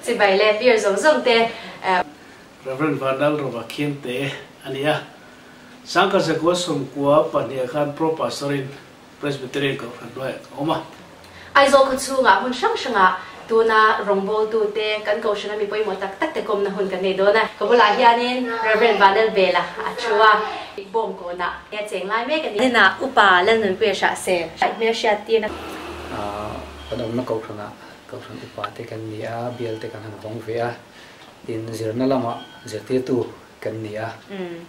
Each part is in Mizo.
Chibai le beer zawng zawng te. Rev. Vanlalrova Khiangte a ni a, Sangkazakua 92 khan Pro Pastor in Presbyterian Kohhran hnuaiah ka awm a. Aizawl khaw chhungah hmun hrang hrangah tuna rawngbawltute kan kohhrana mi pawimawh tak tak te kawmna hun kan nei dawn a. Ka bulah hianin Rev. Vanlalbela a thu a, bawm kawnah a cheng lai mek a ni. Ninah Upa Lalnunpuia Hrahsel hmelhriat tirna. Kan awmna kohhranah kohhran upa te kan ni a, bial te kan han vawng ve a, tin zirna lamah zirtirtu kan ni a,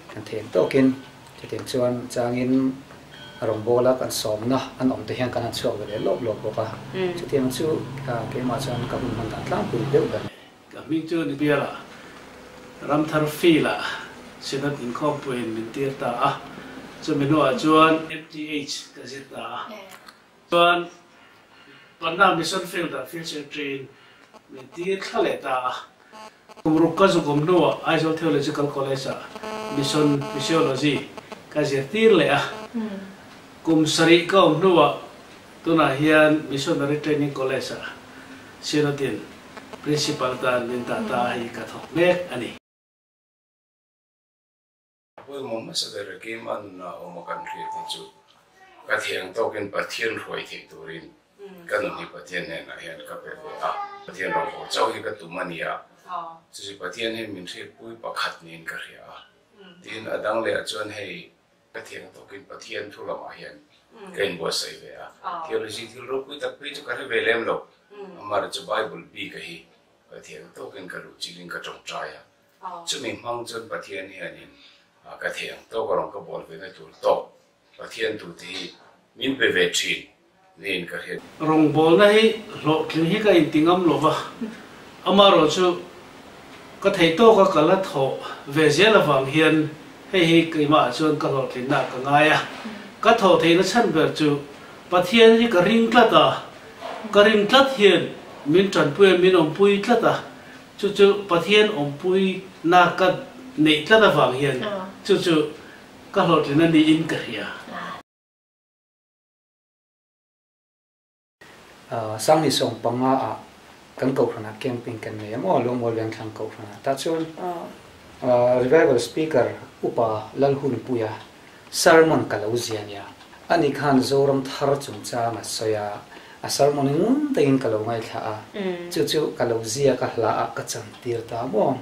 kan theih tawkin chutiang chuan changin rawngbawla kan sawmna an awm te hian kan han chhuak ve leh lawp lawp bawk a, chutiang chu keimah chuan ka hun hman dan tlangpui deuh ber. Ka hming chu ni biala Ramthar Field-ah Synod inkhawmpuiin min tir ta a, chumi hnuah chuan MTH ka zir ta a, chuan Panna Mission Field-ah Field Secretary-in min tir thla leh ta a. Kum ruk ka zuk awm hnuah Aizawl Theological College-ah Mission Missiology ka zirtir leh a. Kum sarih ka awm hnuah tunah hian Missionary Training College-ah Synod-in Principal tan min dah ta hi ka thawk mek a ni. Pawimawh hmasa ber keimah nunah awm a kan hriat hi chu ka thiang tawkin Pathian hruai theih turin ka nun hi Pathian hnenah hian ka pe ve a. Pathian rawngbâwl chauh hi ka tum a nia, chu chu Pathian hi min hriatpui pakhat niin ka hria a. Tin, a dang lehah chuan hei ka thiang tawkin Pathian thu lamah hian ka inbuatsaih ve a. Theology thil ropui tak phei chu ka hre ve lem lo, amaherawhchu Bible bik a hi ka thiang tawkin ka luhchilhin ka tawngtai a. Chumi hmang chuan Pathian hianin ka thei ang tawk a rawn ka bawl ve na tur tawk Pathian tute hi min pe ve thin niin ka hriat. Rawngbawlna hi hlawhtling hi ka inti ngam lo va, amaherawh chu ka thei tawka ka la thawh ve zel avang hian hei hi keimahah chuan ka hlawhtlinna ah ka ngai a. Ka thawh theihna chhan ber chu Pathian hi ka ring tlat a, ka ring tlat hian min tanpui a, min awmpui tlat a, Chu chu Pathian awmpui na ka neih tlat avang hian chu chu ka hlawhtlin a niin ka hria. Sangni 15 ah kan kohhranah camping kan nei a maw Lawngmual Vengthlang kohhranah tah chuan Revival Speaker Upa Lalhunpuia Sermon ka lo zia nia. Ani khan Zoram thar chungchang a sawi a, a sermon hi ngun takin ka lo ngaithla a, chu chu ka lo zia ka hla ah ka chan tir ta maw?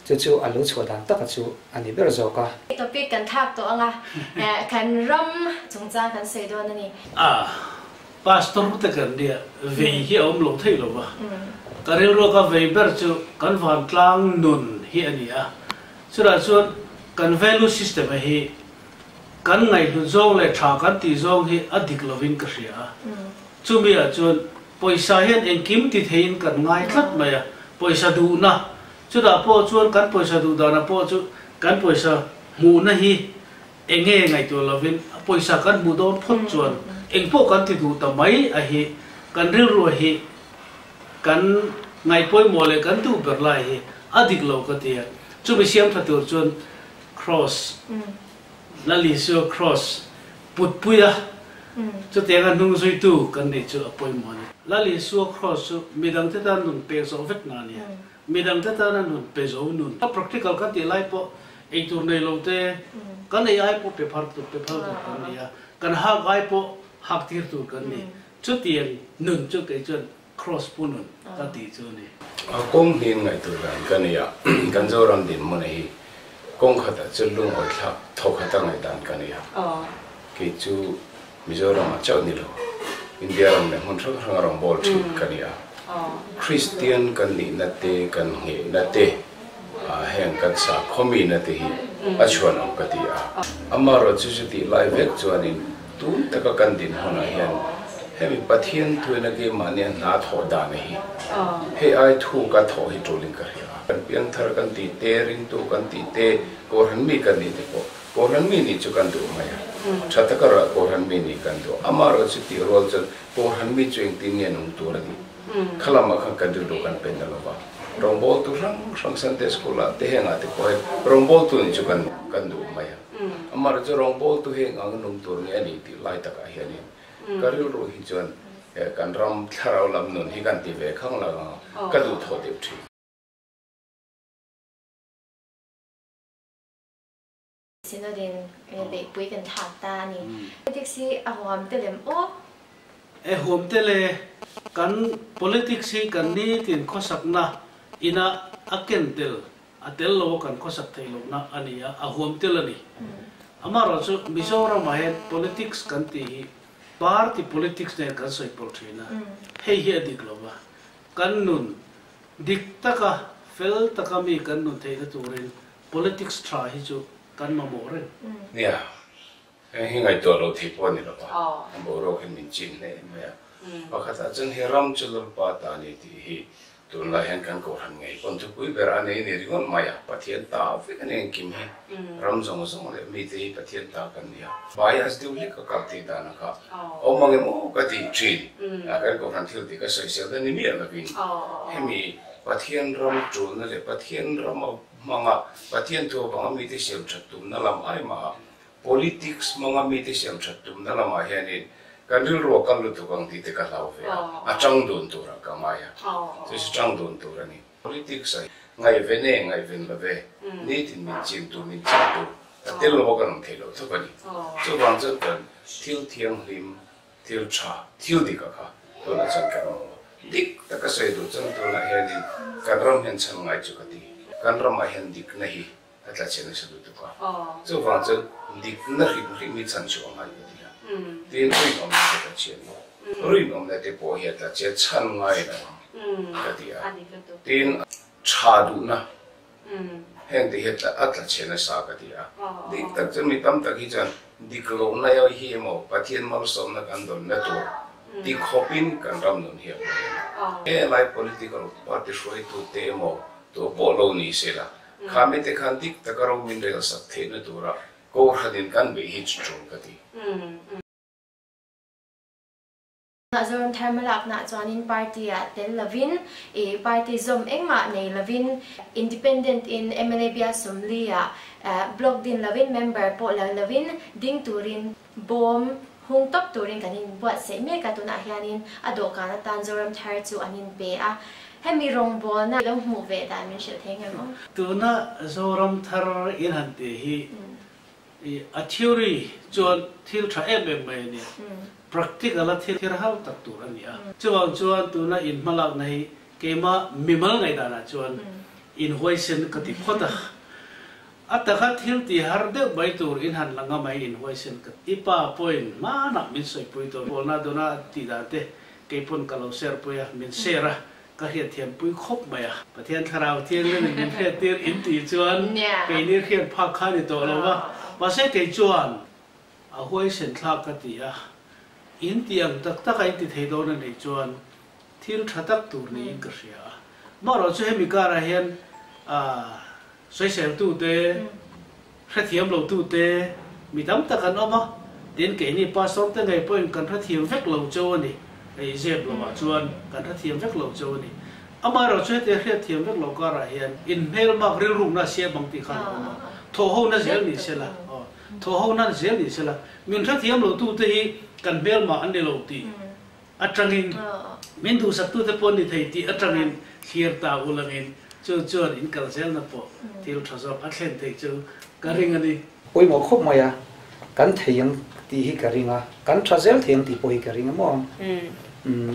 Chu chu a lo chhuah dan taka chu a ni ber zawk a. Topic kan thlak tawh ang a, kan ram chungchang kan sawi dawn a ni. A, Pastor te kan nia, vei hi a awm lo thei lo va. Ka rilru ka vei ber chu kan vantlang nun hi a ni a, Chutah chuan kan value system a hi kan ngaihhlut zawng leh tha kan tih zawng hi a dik lovin ka hria a. Chumi ah chuan pawisa hian engkim ti theiin kan ngai tlat mai a, pawisa duhna, chutah pawh chuan kan pawisa duh danah pawh chu kan pawisa hmuhna hi enge ngaihtuah lovin pawisa kan hmuh dawn phawt chuan engpawh kan ti duh ta mai a hi kan rilru a hi Kan ngaihpawimawh leh kan duh ber lai hi a dik lo ka ti a, chumi siam tha tur chuan Cross, Lal Isua Cross putpui a, chutianga hnung zuitu kan neih chu a pawimawh a ni. Lal Isua Cross chu midangte tan nun pek zawh vek na a nia, midangte tana nun pe zo nun. A practical kan tih lai pawh eitur nei lo te, kan ei ai pawh pe phar tur pe phal tur kan ni a, kan hak ai pawh hak tir tur kan ni. Chutiang nun chu kei chuan Cross pu nun ka tih chu a ni. A kawng hnin ngaihtuah dan ka nei a, kan Zoram dinhmun hi kawng khatah chuan lungawi thlak thaw khata ngaihdan ka nei a. Kei chu Mizoramah chauh ni lo, India ram leh hmun hrang hranga rawngbâwl ṭhin ka ni a. Kristian kan nihna te, kan nghehna te, heng kan sakhawmina te hi a chhuan awm ka ti a. Amaherawhchu chutih lai vek chuanin Tun taka kan dinhmunah hian hemi Pathian thuina keimahnia hna thawh dan hi hei ai thu ka thawh hi tulin ka hria a. Kan piangthar kan tih te, ringtu kan tih te, Kohhran mi kan nih te pawh Kohhran mi nih chu kan duh mai a. Tha taka rah Kohhran mi nih kan duh. Amaherawh chu tih rual chuan Kohhran mi chu engtin nge nung tur a nih? Kha lamah khan kan rilru kan pe na lova. Rawngbawltu hrang hrang Sunday School ah te hengah te pawh hei rawngbawltu nih chu kan duh mai a. Amah chu rawngbawltu heng ang nung tur nge a nih tih lai takah hianin ka rilru hi chuan. Kan ram thlarau lam nun hi kan ti ve khang lo ang a, ka duhthawh deuh thin. Synod in beihpui kan thlak ta a ni. Politics hi a huam te lem aw. E huam te le, kan politics hi kan nitin khawsakna ina a ken tel, a tel lo a kan khawsak theih lohna a ni a, a huam tel a ni. Amaherawhchu Mizoramah hian politics kan tih hi Party politics nen kan sawi pawlh thin a, hei hi a dik lo va, kan nun dik taka, fel taka mi kan nun theihna turin politics tha hi chu kan mamawh reng. Nia, heng hi ngaihtuah lo thei pawh a ni lo va, a boruak hian min chin hle mai a. Pakhatah chuan he ram chu Lalpa ta a ni tih hi Tunlai hian kan Kohhran ngei pawn thupui ber a nei ni ringawt mai a, Pathian ta vek a ni engkim hi, ram zawng zawng leh mite hi Pathian ta kan ni a, bias deuh hlek ka kal thei dan a kha awm ang em aw ka ti thin, kan Kohhran thil tih ka sawisel ta ni miah lovin hemi Pathian ram tulna leh Pathian ram a hmanga Pathian thu avanga mite siam that tumna lam ai maha Politics hmanga mite siam that tumna lamah hianin kan rilru a kal lutuk ang tih te ka hlau ve a, a tang dun turah ka ngai a, chu chu tang dun tur a ni. Politics a ngaihven e, ngaihven lo ve, nitin min chim tu, min chim tu, a tel lo a kan awm thei lo thawk a ni. Chuvang chuan kan thil thianghlim, thil tha, thil dik a kha tunah chuan kan awm a. Dik taka sawi duh chuan tunah hianin kan ram hian chhan ngai chu ka ti. Kan ramah hian dikna hi A tla chhe nasa lutuk a, chuvang chuan dikna hrim hrim hi chhan chhuah ngai ka ti a, tin rinawmna te ka chhiat lo, rinawmna te pawh hi a tla chhe chhan ngai lo ang ka ti a, tin tha duhna heng te hi a tla chhe nasa ka ti a, dik tak chuan mi tam tak hi chuan dik lohna hi emaw Pathian malsawmna kan dawnna tur ti khawpin kan ram nun hi a buai a ni. Helai political party hruaitute emaw tu pawh lo ni sela Kha mite khan dik taka ro min rel sak theihna tura Kohhranin kan beih hi chu tul ka ti. Zoram thar hmalaknaah chuanin party-ah tel lovin, ih party zawm engmah nei lovin, independent in mla bial sawmli-ah block din lovin, member pawh la lovin ding turin bawm hung tawp turin kan inbuatsaih mek a, tunah hianin a dawhkan atan Zoram Thar chu an inpe a, hemi rawngbawlna lo hmuh ve dan min hrilh thei ngem aw? Tuna Zoram Thar in han tih hi a theory chuan thil tha em em mai a nia, practical a thil hau tak tur a ni a. Chuvang chuan tuna in hmalakna hi keimah mimal ngaihdanah chuan inhuaisen ka ti phawt a. A taka thil ti har deuh mai tur in han la nga mai in huaisen ka ti. I pa pawhin hmanah min sawipui tawh Pawlna dawna a tih dan te kei pawn ka lo share pui a, min share a, ka hriatthiam pui khawp mai a. Pathian Thlarau Thianghlim in min hriattir in tih chuan keini hriat phak kha ni tawh lo va, mahse kei chuan a huaisen thlak ka ti a, in tih ang tak taka in ti thei dawn a nih chuan thil tha tak tur niin ka hria a. Marawh chu hemi karah hian Sawiseltute, hrethiam lotute mi tam tak an awm a, tin keini pastor te ngei pawhin kan hrethiam vek lo cheu a ni, hei zep lovah chuan kan hrethiam vek lo cheu a ni. Amaherawhchu hetia hriatthiam vek lo karah hian inhmelmak rilrukna a siam ang tih khan a awm a, thawhhona zel ni sela, aw, thawhhona zel ni sela, min hrethiam lotute hi kan hmelmah an ni lo tih atangin min duhsaktute pawh ni thei tih atangin thlir ta ulangin chu chuan in kal zelna pawh thil tha zawk a thlen theih chu ka ring a ni. Pawimawh khawp mai a, kan thei ang tih hi ka ring a, kan tha zel thei ang tih pawh hi ka ring a maw?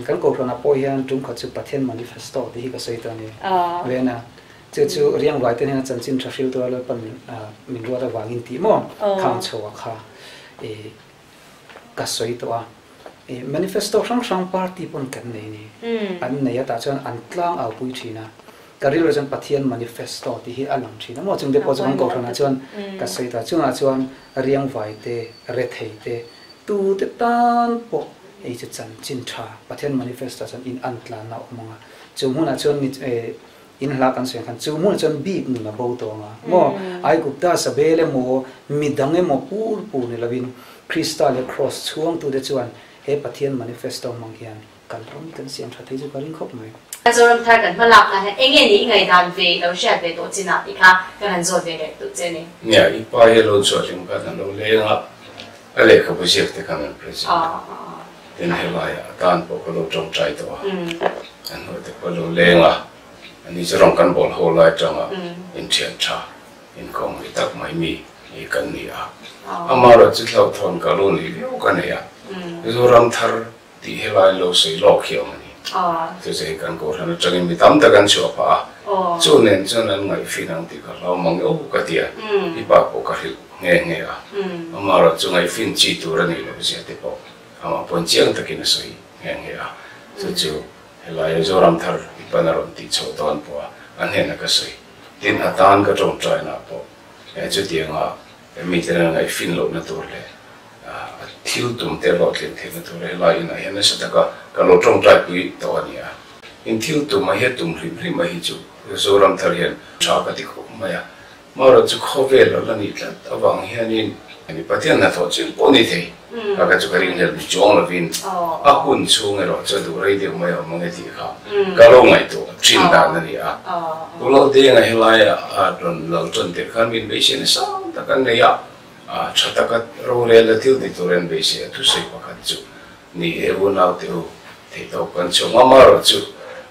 Kan Kohhranah pawh hian tum khat chu Pathian Manifesto tih hi ka sawi ta a ni. Vena, chu chu Riangvai te hnena chanchin tha hril tura Lalpan min ruat avangin tih maw? Khang chho a kha ka sawi tawh a, ih manifesto hrang hrang party pawn kan nei ni, an nei a tah chuan an tlang au pui thin a, ka rilru chuan Pathian manifesto tih hi a lang thin a maw chungte pawh chu kan kohhranah chuan ka sawi tawh a, chungah chuan riangvai te, rethei te, tute tan pawh hei chu chanchin tha Pathian manifesto chuan in an tlanna a awm ang a, chu hmunah chuan In hla kan sawi ang khan chu hmunah chuan bik nun a bo tawh ang a maw? Aigupta Sabel emaw midang emaw pur pur ni lovin Krista leh Kraws chhuangtute chuan he Pathian manifesto hmang hian kan ram hi kan siam tha thei chu ka ring khawp mai. Zoram thar kan hma lakna hian eng nge ni i ngaihdan ve i lo hriat ve tawh chinah tih kha kan han zawt ve leh duh che ni. Nia, i pa hi a lo chhuah hlim khan a lo leng a, a lehkhabu ziak te khan an present a. Tin helaiah a tan pawh ka lo tawngtai tawh a, a hnuaite pawh a lo leng a, ani chu rawng kan bawl ho lai atanga inthian tha, inkawm ngei tak mai mi hi kan ni a. Amaherawhchu chu hlauhthawn ka lo nei viau ka nei a, Zoram thar tih helai lo sawi lawk hi a awm a ni. Chu chu hei kan kohhran atangin mi tam tak an chhuah phah a, chu nen chuan an ngaihfin ang tih ka hlau mang eo ka ti a, i pa pawh ka hrilh nghe nghe a, amaherawhchu chu ngaihfin chi tur a nih loh zia te pawh amah pawn chiang takin a sawi nghe nghe a, chu chu helai Zoram thar i pan a rawn tih chhoh dawn pawh a, a hnenah ka sawi. Tin, a tan ka tawngtaina pawh chutianga mite nen ngaihfin lohna tur leh a thil tum te hlawhtlin theihna tur helai inah hian nasa taka ka lo tawngtaipui tawh a ni a. In thil tum a hian tum hrim hrim a hi chu Zoram thar hian tha ka ti khawp mai a. Marawh chu khawvel a la nih tlat avang hianin mi Pathian hnathawh chin pawh ni thei kha ka chu ka ringhlel mi chuang lovin a hun chhung erawh chu a duh rei deuh mai awm ang e tih kha ka lo ngaihtuah thin dan a ni a. Pu Laldenga helaia a rawn lal tan tirh khan min beisei nasa tak an nei a, tha taka rorel a thil ti tur an beisei a thusawi pakhat chu ni e unaute u theihtawp kan chhung a, marawh chu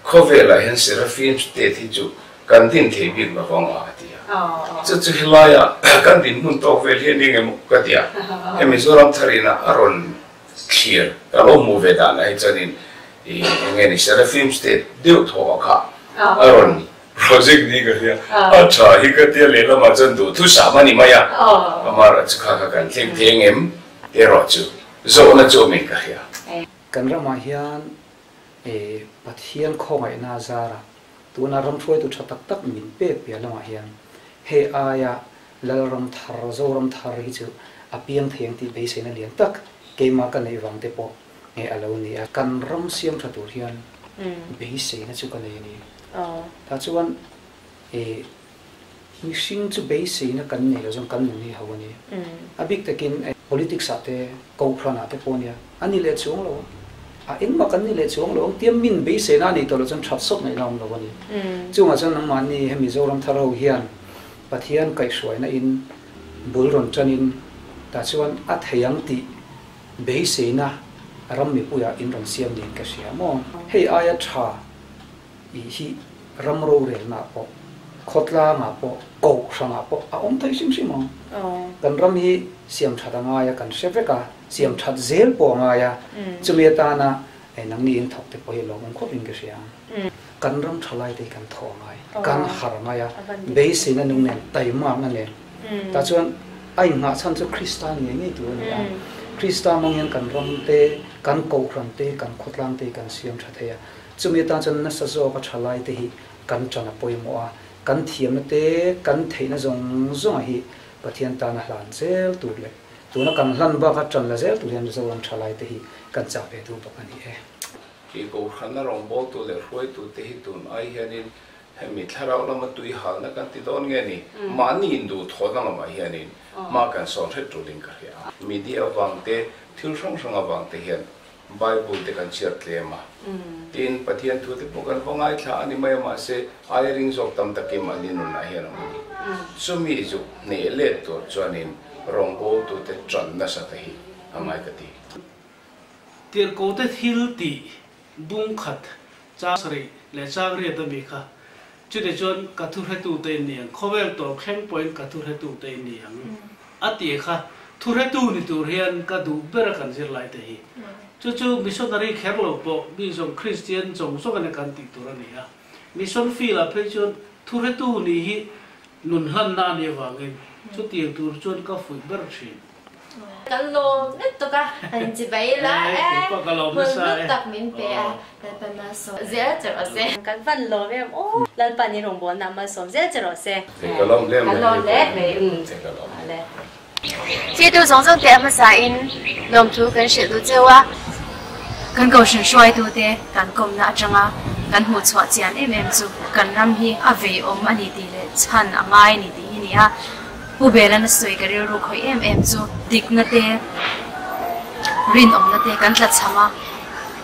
khawvelah hian Seraphim state hi chu Kan din thei bik lo vang a, a ti a. Chu chu helaia kan dinhmun tawk vel hi a ni ngemaw ka ti a. Hei Mizoram thar ina a rawn thlir ka lo hmuh ve danah hi chuanin ih eng nge ni Seraphim state deuh thaw a kha a rawn project ni ka hria. A tha hi ka tia lehlamah chuan duhthusam a ni mai a. Amaherawh chu kha kha kan thleng thei angem erawh chu zawhna chu awmin ka hria. Kan ramah hian Pathian khawngaihna zarah Tuna ram hruaitu tha tak tak min pek piah lamah hian hei aia Lalram thar, Zoram thar hi chu a piang thei ang tih beiseina lian tak keimah ka neih vang te pawh nge a lo ni a. Kan ram siam tha tur hian beiseina chu ka nei a ni. Tah chuan mihring chu beiseina kan nei lo chuan kan nun hi ho a ni. A bik takin politics ah te, Kohhranah te pawh nia, a ni leh chuang lo a, engmah kan ni leh chuang lo ang tia min beiseina a nih tawh loh chuan that sawt ngaihna a awm lo a ni. Chungah chuan nangmahni hemi Zoram thar ho hian Pathian kaihhruaina in bul rawn tanin tah chuan a thei ang tih beiseina ram mipuiah in rawn siam niin ka hria maw? Hei aia tha i hi ram rorelnaah pawh, khawtlangah pawh, kohhrangah pawh a awm thei hrim hrim ang. Kan ram hi siam that a ngai a, kan hre vek a, siam that zel pawh a ngai a, chumi atana nangni in thawk te pawh hi lawmawm khawp in ka hria ang. Kan ram tha lai te hi kan thawh a ngai, kan har a ngai a, beiseina nung nen, taimakna nen. Tah chuan a inngah chhan chu Krista ngei ngei tur a ni a, Krista hmang hian kan ram te, kan kohhran te, kan khawtlang te hi kan siam tha thei a. Chumi atan chuan nasa zawk a tha lai te hi kan tan a pawimawh a, kan thiamna te, kan theihna zawng zawnga hi Pathian tana hlan zel tur leh tuna kan hlan baka tan la zel tur hian Mizoram tha lai te hi kan chah ve duh bawk a ni e. Kei Kohhranna rawngbawltu leh hruaitute hi tun ai hianin hemi thlarau lama tui halna kan ti dawn nge ni? Mahni induhthawhna lamah hianin hma kan sawn hret tulin ka hria a. Media avang te, thil hrang hrang avang te hian Bible te kan chhiar tlem a, tin Pathian thu te pawh kan va ngaithla a ni mai a, mahse ai ring zawk tam takin mahni nunah hian a awm a ni. Chumi zuk hneh let tur chuanin rawngbawltute tan nasa te hi a ngai ka ti. Tirhkote thil tih bung khat chang sarih leh chang riat a mi kha, chutih chuan ka thuhretute in ni ang, khawvel tawp thleng pawhin ka thuhretute in ni ang a tih kha thuhretu ni tur hian ka duh ber a kan zirlai te hi. Chu chu missionary kher lo pawh mi zawng Kristian zawng zawng ina kan tih tur a ni a. Mission field ah phei chuan thuhretu nih hi nun hlanna a nih avangin chutiang tur chuan ka fuih ber thin. Kan lawm lutuk a, han chi bai la e, hmun hlu tak min pe a, Lalpan malsawm zel che rawh se. Kan van lawm em aw, Lalpan i rawngbawlna malsawm zel che rawh se. Ka lawm hle mai. Kan lawm hle mai um. Ka lawm. Chitu zawng zawng te a hmasa in lawmthu kan hrilh duh cheu a. Kan kohhran hruaitute kan kawmna atanga kan hmuh chhuah chian em em chu kan ram hi a vei awm a ni tih leh chhan a ngai a ni tih hi ni a. Pu Belan a sawi ka rilru khawih em em chu dikna te, rinawmna te kan tla chham a,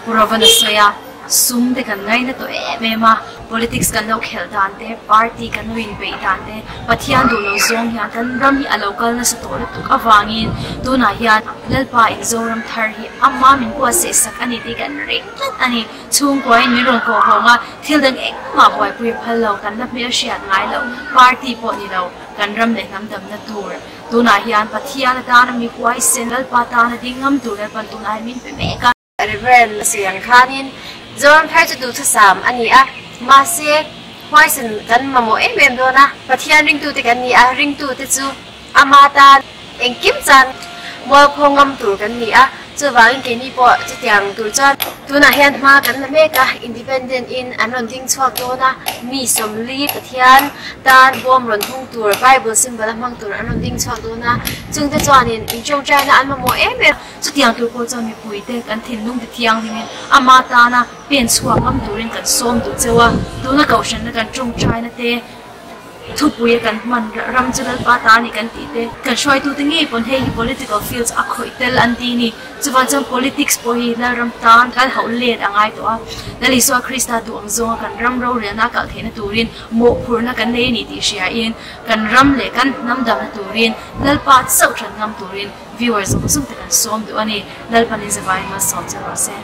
Pu Rovan a sawi a. Sum te kan ngaina tawh em em a, politics kan lo khelh dan te, party kan lo inbeih dan te, Pathian duh lo zawng hian kan ram hi a lo kal nasa tawh lutuk avangin tunah hian Lalpa in Zoram thar hi ama min buatsaih sak a ni tih kan ring tlat a ni. Chhungkuain min rawn kawh hawng a, thil dang engmah buaipui a phal lo, kan la hmelhriat ngai lo, party pawh ni lo, kan ram leh hnam damna tur. Tunah hian Pathian atana mi huaisen, Lalpa tana ding ngam tur Lalpan tunah hian min pe mek a. Reverend Siang khanin Zoram thar chu duhthusam a ni a, mahse huaisen kan mamawh em em dawn a, Pathian ringtute kan ni a, ringtute chu ama tan engkim chan mualpho ngam tur kan ni a, chuvangin keini pawh chutiang tur chuan tunah hian hma kan la mek a, Independent in an rawn ding chhuak dawn a, mi 40 Pathian tan bawm rawn hung tur, Bible symbol a hmang tur an rawn ding chhuak dawn a, chungte chuanin inṭawngṭaina an mamawh em em. Chutiang tur pawh chuan mipuite kan thinlung ti thianghlimin ama tana pen chhuak ngam turin kan sawm duh cheu a, tuna kohhranna kan tawngtaina te, thupui a kan hman ram chu Lalpa ta a ni kan tih te, kan hruaitute ngei pawn hei hi political fields a khawih tel an ti ni. Chuvang chuan politics pawh hi Lalram tan kal hauh let a ngai tawh a, Lal Isua Krista duh ang zawnga kan ram rorelna a kalh theihna turin mawhphurhna kan nei a ni tih hriain kan ram leh kan hnam damna turin Lalpa chauh that ngam turin Viewers zawng zawng te kan sawm duh a ni. Lalpanin zavaiin malsawm che rawh se.